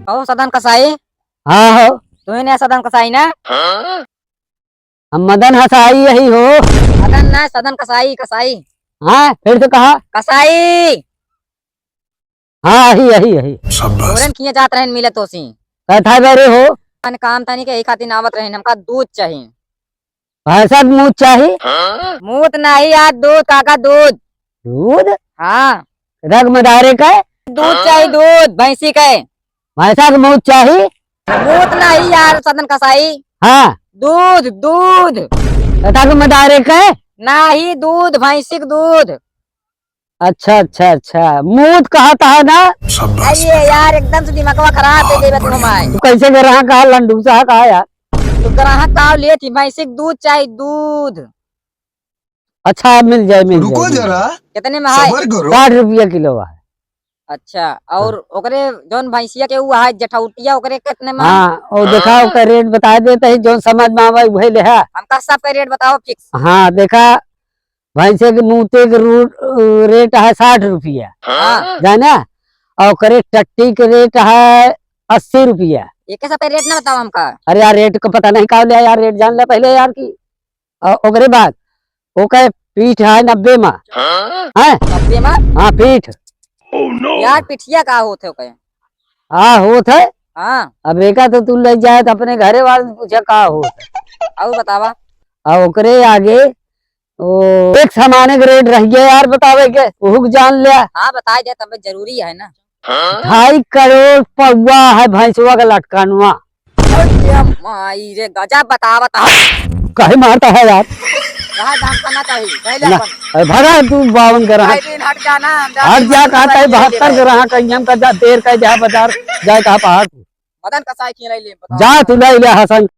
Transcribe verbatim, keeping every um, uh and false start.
कहो सदन कसाई। हाँ हो। तुम्हें नहीं सदन कसाई ना? हम मदन हसाई यही हो। मदन ना, सदन कसाई, कसाई। हाँ, फिर से कहा। कसाई। हाँ, यही, यही, यही। शाबाश। तोरन किए जात रहन मिले तोसी। कहता है बरे हो। अपन काम तनी के यही खातिर आवत रहन, हमका दूध चाहिए। भैंसा के मूत चाही? मूत नहीं यार, दूध काका, दूध। दूध? हाँ। रग मदारे का? दूध चाही, दूध भैंसी के। भैंसा के मूत चाही? मूत नहीं यार सदन कसाई। हाँ। दूध, दूध। कथा के मदारे के? नहीं, दूध, भैंसी के दूध। अच्छा, अच्छा, अच्छा, मूत कहत है ना? शाबाश। अरे यार, एकदम से दिमागवा खराब दे देबे तुम आए। तू कैसे ग्राहक कहा, लंडूसा कहा यार? तो ग्राहक का ले थी, भैंसी के दूध चाही, दूध। अच्छा, मिल जाए, मिल रुको जाए, मिल जरा, जाए। कितने में है? सबर करो। साठ रुपया किलो है। अच्छा, और हाँ। ओकरे जौन भैंसिया के ऊ है जठौटिया, ओकरे कितने में है? हाँ, वो देखा, हाँ। ओकर रेट बता देते हैं, जौन समझ में आवे वही ले है। हमका सबका रेट बताओ फिक्स। हाँ, देखा, भैंसे के मूते के रू-, रेट है साठ रुपया। हाँ। जाना? और ओकरे टट्टी के रेट है अस्सी रुपया। एक सबका रेट ना बताओ हमका। अरे यार, रेट का पता नहीं का ले यार, रेट जान ले पहले यार की। और ओकरे बाद ओके पीठ है नब्बे मा। हाँ? हैं? नब्बे मा? हाँ, पीठ। यार, पिठिया का होत है ओके? हाँ, होत है। हाँ। अब एका तो तू ले जाए तो अपने घरे वाले से पूछा का होत है। और बतावा। और ओकरे आगे ओ, एक सामान के रेट रह गया यार बतावे के, ओहू के जान ले। हाँ, बताई दे, तबे जरूरी है ना। ढाई करोड़ पौवा है भैंसवा का लटकनवा। अरे माई रे, गजब बतावत है। काहे मारता है यार? रहा दाम करना चाहिए, पहले ना, अपन। अरे भगा तू बावन ग्राहक। भाई, दिन हट जा ना, हम जा हट जा, कहा तय बहत्तर ग्राहक है, हम का जा देर का जा बाजार, जाए कहा पहाड़। मदन कसाई खिलाई ले, बताओ। जा तू ले ले हसन।